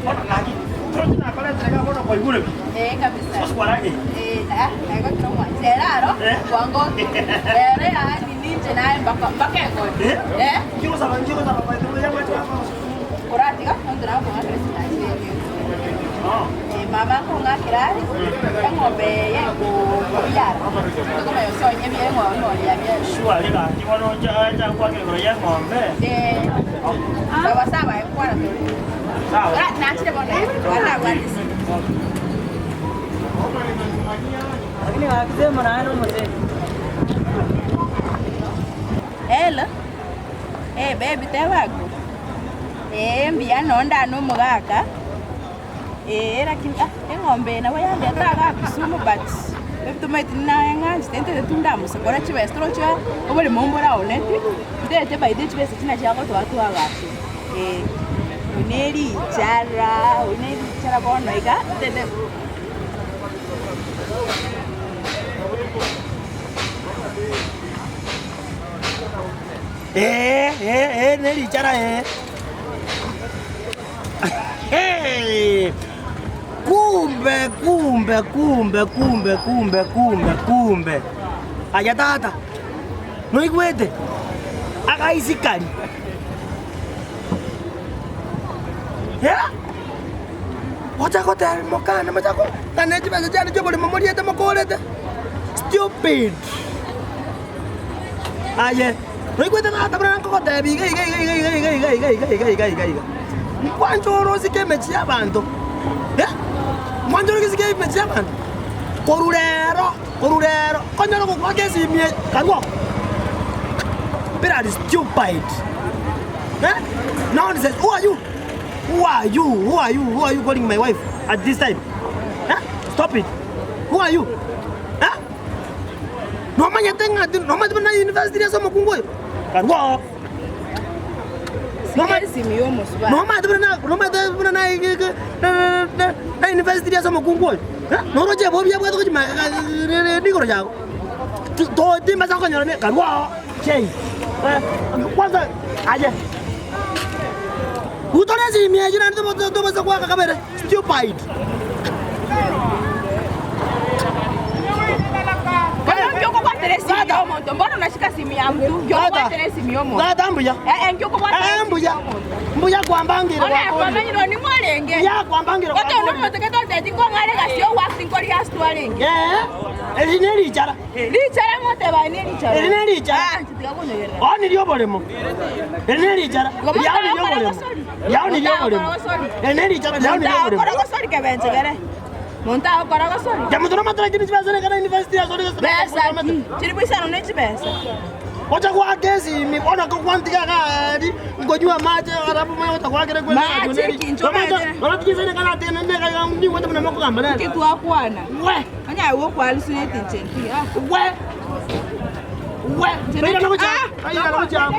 Bono gaki, toroche nakoretire iga bono kwaigure pi? Eh, kabisa. Gose kwarageire? Eh, ah, nagotire omwanchi. Rero aro, Eh. kwangokire. Rero yaani ninche naye mpaka mpaka engori. Eh? Eh? Nki ogosaba, nki ogosaba kwaete buya amache akorosia? Koratiga, monto naye okong'akera esinyachi eye. Oh. Eh, mama nkong'akera are, eng'ombe eye ekobiara. Tokomanya gose onye ebi eng'ombe nonye yabiarire. Surely gaki bono ocha acha goakera igoro ya eng'ombe. Eh, sawa sawa nkwana tore. Sawa. Ora, nachire bono eh, nabwate esimi. Lakini gaki semo naye nomosemi. Hello. Eh, baby tebako. Eh, mbuya nonde ane omogaka. Eh, lakini ah, eng'ombe eye nabo yandeta iga Kisumu but baby tomaeti naye ng'anchete ntete tu ndamosokora chibesa toroche oboremo mbore aoneti, ntete by the way chibesa echi nachio agotoa twagache eh. Oyo ne richara, oyo ne richara bono iga ntete. Ee, ee, ee, ne richara ee. Hey! Kumbe, kumbe, kumbe, kumbe, kumbe, kumbe, kumbe. Aya tata, noigwete? Agaisikari. Yeah? Ocha gotebia mokane mocha go ng'a ne chibesa chiane chi'oboremo moriete mokorete. Stupid! Aye, noigwete tata buna nkogotebia iga iga iga iga iga iga iga iga iga iga iga iga iga. Nkwancha ore osike emechie y'abanto, eh? Nkwancha ore osike emechie y'abanto? Korwa rero, korwa rero, konyora gokwaka esimi eye, karue oko. Bloody stupid! Eh? Nonsense! Who are you? Who are you? Who are you? Who are you calling my wife at this time? Eh? Stop it! Who are you? Eh? Nomanyete ng'a ti- nomanyete buna university ase omokungu oyo? Karue oo. Noma- Esimi y'omosubati. Nomanyete buna na- nomanyete buna na na- na- na university ase omokungu oyo? Eh? Noroche ebobi abwate gochia magega rigoro yago. Ti- to- timbasa konyora ne karue oo. Chei. Eh, kwanza aye. Utore esimi eyio naende tobo- tobasa goaka kabere. Stupid. Bono nki okobwatera esimi Tata. y'omonto? Mbono nashika simu ya mtu, nki Tata. okobwatera esimi y'omonto? Tata mbuya. Eh, eh, nki okobwatera Eh, esimi mbuya. y'omonto? Mbuya kwambangire Bono gwakoririe. kwamanyire onde mwarenge. Mbuya kwambangire Gote onde gwakoririe. omonto gete oteti nkong'are egasi y'ogwaka tinkori gasi twarenge. Eh, eri nerichara. Richara ngoteba aye nerichara. Eri nerichara. Ah, inche tiga konyogerera. Oo nirio oboremo. Eri nerichara. Igo Riao nirio motagokora oboremo. gosori. Riao nirio oboremo. Motagokora gosori. Eri nerichara riao nirio oboremo. Motagokora gosori kebenche kere. Monto agokora gosori. Kemoto nomatera chiri chibesa nekana university asore gose Besa ki? Chiri boisano ne chibesa. Ocha goaka esimi bono kogwantiga iga aria nkonywa amache alafu omanye gocha goakera kwe Mache ki? Inche omanyete. Bono tigesani ekero atenenete iga nigwete buna mokogamba nere. Nki twakwana? We! Onye aye gokwarusia inche nki? Ah. We! We! Toirana gochia Ah! toirana gochia amo.